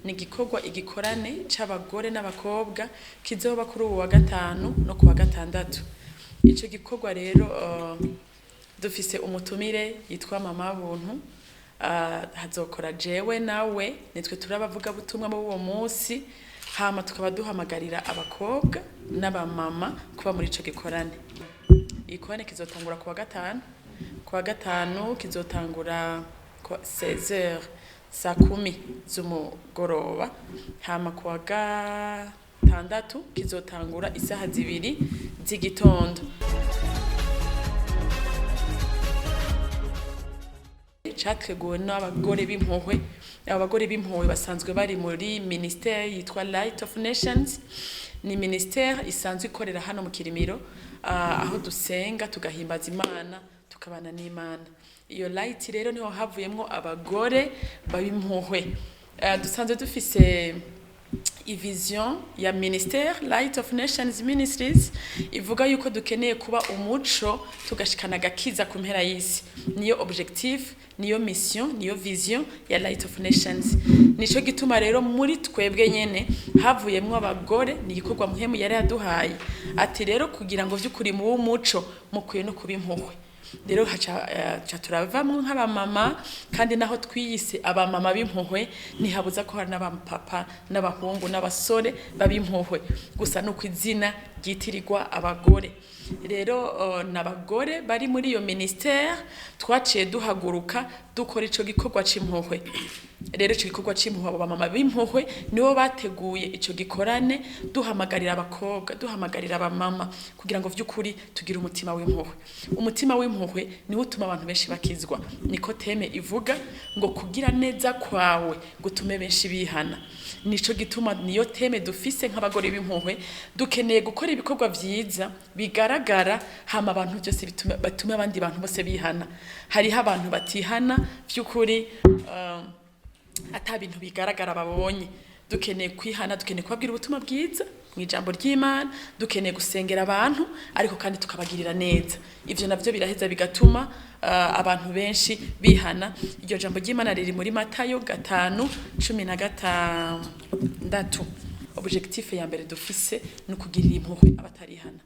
Ni igikorwa, igikorane c'abagore n'abakobwa kizoba kuri ubu wa gatanu no ku wa gatandatu. Ico gikorwa rero, dufise umutumire yitwa Mama Buntu. Hazokora jewe nawe, nitwe turabavuga butumwa muri uwo munsi. Hama tukaba duhamagarira abakobwa n'abamama kuba muri ico gikorane. Igikorane kizotangura ku wa gatanu. Ku wa gatanu kizotangura 16h, saa 10 z'umugoroba. Hama ku wa gatandatu kizotangura isaha 2 z'igitondo. Categuwe n'abagore b'impuhwe. Abagore b'impuhwe basanzwe bari muri ministère yitwa Light of Nations. Ni ministère isanzwe ikorera hano mu Kirimiro, aho dusenga, tugahimbaza Imana, tukabana n'Imana. Iyo Light rero niho havuyemwo abagore b'impuhwe. Dusanzwe dufise ivision ya ministère Light of Nations Ministries ivuga yuko dukeneye kuba umuco, tugashikana agakiza ku mpera y'isi. Niyo objectif, niyo mission, niyo vision ya Light of Nations. Nico gituma rero muri twebwe nyene havuyemwo abagore. Ni igikorwa Muhemu yari yaduhaye, ati rero kugira ngo vy'ukuri mu umuco mukwiye no kuba impuhwe. Rero haca turavamwo nk'abamama. Kandi naho twiyise abamama b'impuhwe, ntihabuza ko hari n'abapapa n'abahungu n'abasore b'impuhwe, gusa nuko izina ryitirirwa abagore. Rero n'abagore bari muri iyo ministère twaciye duhaguruka dukora ico gikorwa c'impuhwe. Rero ico gikorwa c'impuhwe, abo bamama b'impuhwe nibo bateguye ico gikorane, duhamagarira abakobwa, duhamagarira abamama kugira ngo vy'ukuri tugire umutima w'impuhwe. Umutima w'impuhwe niwo utuma abantu benshi bakizwa. Niko thème ivuga ngo kugira neza kwawe gutume benshi bihana. Nico gituma niyo thème dufise nk'abagore b'impuhwe. Dukeneye gukora ibikorwa vyiza bigaragara, hama abantu byose bitume batume abandi bantu bose bihana. Hariho abantu batihana vy'ukuri ata bintu bigaragara babonye. Dukeneye kwihana, dukeneye kubabwira ubutumwa bwiza mu ijambo ry'Imana, dukeneye gusengera abantu, ariko kandi tukabagirira neza. Ivyo navyo biraheza bigatuma abantu benshi bihana. Iryo jambo ry'Imana riri muri Matayo 5:16. Objectif ya mbere dufise ni ukugirira impuhwe abatarihana.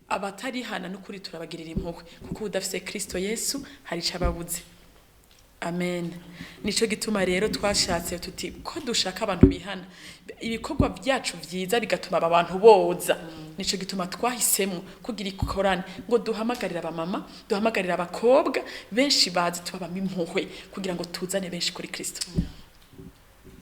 Abatarihana n'ukuri turabagirira impuhwe, kuko udafise Kristo Yesu hari ico ababuze. Amen. Nico gituma rero twashatse tuti ko dushaka abantu bihana, ibikorwa byacu vyiza bigatuma aba bantu boza. Nico gituma twahisemo kugira ikorane ngo duhamagarire abamama, duhamagarire abakobwa benshi bazi tubabamo impuhwe, kugira ngo tuzane benshi kuri Kristo.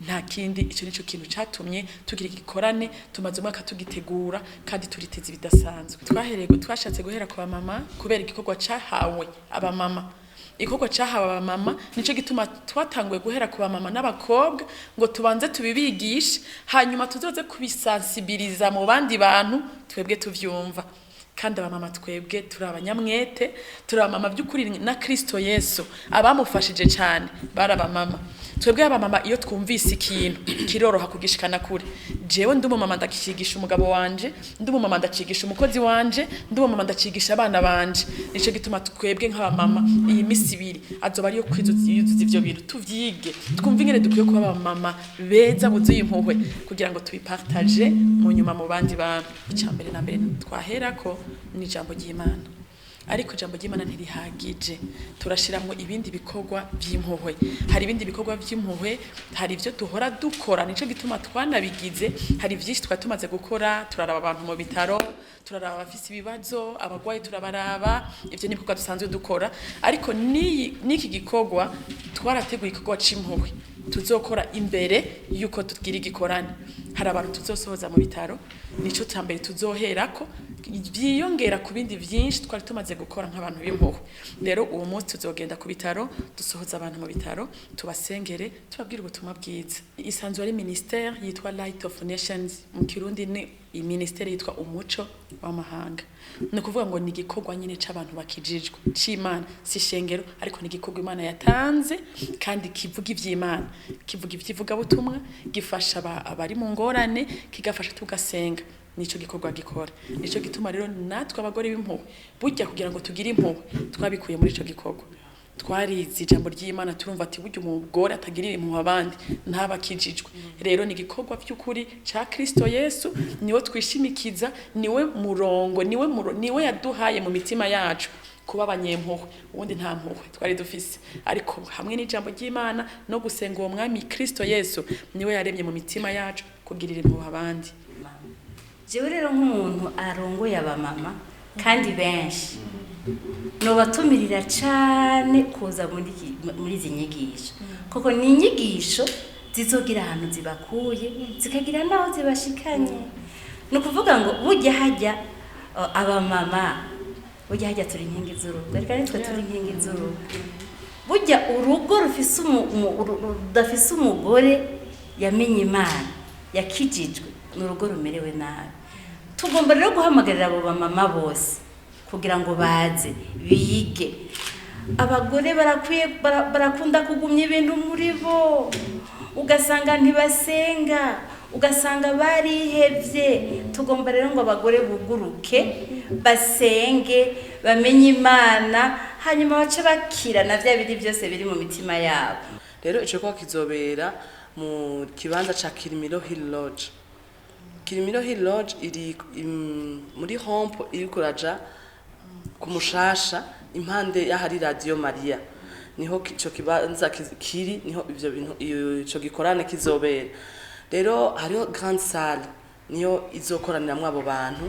Nta kindi, ico nico kintu catumye tugira igikorane. Tumaze umwaka tugitegura kandi turiteze ibidasanzwe. Twahereye, twashatse guhera ku bamama kubera igikorwa cahawe abamama. Igikorwa cahawe abamama, nico gituma twatanguye guhera ku bamama n'abakobwa ngo tubanze tubibigishe, hanyuma tuzoze kubisansibiriza mu bandi bantu twebwe tuvyumva. Kandi abamama twebwe turi abanyamwete, turi abamama by'ukuri. Na Kristo Yesu abamufashije cyane bari abamama. Twebwe abamama iyo twumvise ikintu kiroroha kugishikana kure. Jewe ndi umumama, ndakigisha umugabo wanje. Ndi umumama, ndacigisha umukozi wanje. Ndi umumama, ndacigisha abana banje. Nico gituma twebwe nk'abamama iyi misi 2 azoba ariyo kwizuza ivyo bintu, tuvyige, twumve ingene dukwiye kuba abamama beza buzuye impuhwe, kugira ngo tubipartage mu nyuma mu bandi bantu. Icya mbere na mbere twaherako ni ijambo ry'Imana, ariko ijambo ry'Imana ntirihagije. Turashiramwo ibindi bikorwa by'impuhwe. Hari ibindi bikorwa by'impuhwe, hari ibyo duhora dukora, nico gituma twanabigize. Hari byinshi twari tumaze gukora: turaraba abantu mu bitaro, turaraba abafise ibibazo, abagwayi turabaraba. Ivyo ni ibikorwa dusanzwe dukora, ariko n'iki gikorwa twarateguye, igikorwa c'impuhwe tuzokora imbere yuko tugira igikorane. Hari abantu tuzosohoza mu bitaro, nico ca mbere tuzoherako, byiyongera ku bindi byinshi twari tumaze gukora nk'abantu b'impuhwe. Rero uwo munsi tuzogenda ku bitaro, dusohoza abantu mu bitaro, tubasengere, tubabwire ubutumwa bwiza. Isanzwe ari ministère yitwa Light of Nations, mu Kirundi ni ministère yitwa Umuco w'Amahanga. Ni ukuvuga ngo ni igikorwa nyine c'abantu bakijijwe c'Imana, si ishengero, ariko ni igikorwa Imana yatanze kandi kivuga ivy'Imana, kivuga ivy'ivugabutumwa, gifasha abari mu ngorane, kigafasha tugasenga. Nico gikorwa gikora. Nico gituma rero natwe abagore b'impuhwe, burya kugira ngo tugire impuhwe twabikuye muri ico gikorwa. Twarize ijambo ry'Imana, turumva ati burya umugore atagirira impuhwe abandi ntaba akijijwe. Rero ni igikorwa by'ukuri ca Kristo Yesu, niwe twishimikiza, niwe murongo, niwe yaduhaye mu mitima yacu kuba abanyempuhwe. Ubundi nta mpuhwe twari dufise, ariko hamwe n'ijambo ry'Imana no gusenga uwo mwami Kristo Yesu, niwe yaremye mu mitima yacu kugirira impuhwe abandi. Jewe rero nk'umuntu arongoye abamama kandi benshi, nobatumirira cane kuza muri izi nyigisho, kuko ni inyigisho zizogira ahantu zibakuye zikagira n'aho zibashikanye. Ni ukuvuga ngo burya hajya abamama, burya hajya turi inkingi z'urugo. Reka nitwe turi inkingi z'urugo. Burya urugo rudafise umugore yamenye Imana, yakijijwe, ni urugo rumerewe nabi. Tugomba rero guhamagarira abo bamama bose kugira ngo baze bige. Abagore barakunda kugumya ibintu muri bo, ugasanga ntibasenga, ugasanga barihevye. Tugomba rero ngo abagore buguruke, basenge, bamenye Imana, hanyuma bace bakira na vya bindi byose biri mu mitima yabo. Rero ico gikorwa kizobera mu kibanza ca Kirimiro Hill Lodge. Kirimiro Hill Lodge iri muri rond-point iri kuraja ku Mushasha, impande y'ahari Radio Maria, niho ico kibanza kiri, niho ivyo bintu, ico gikorane kizobera. Rero hariho grande salle, niyo izokoraniramwo abo bantu.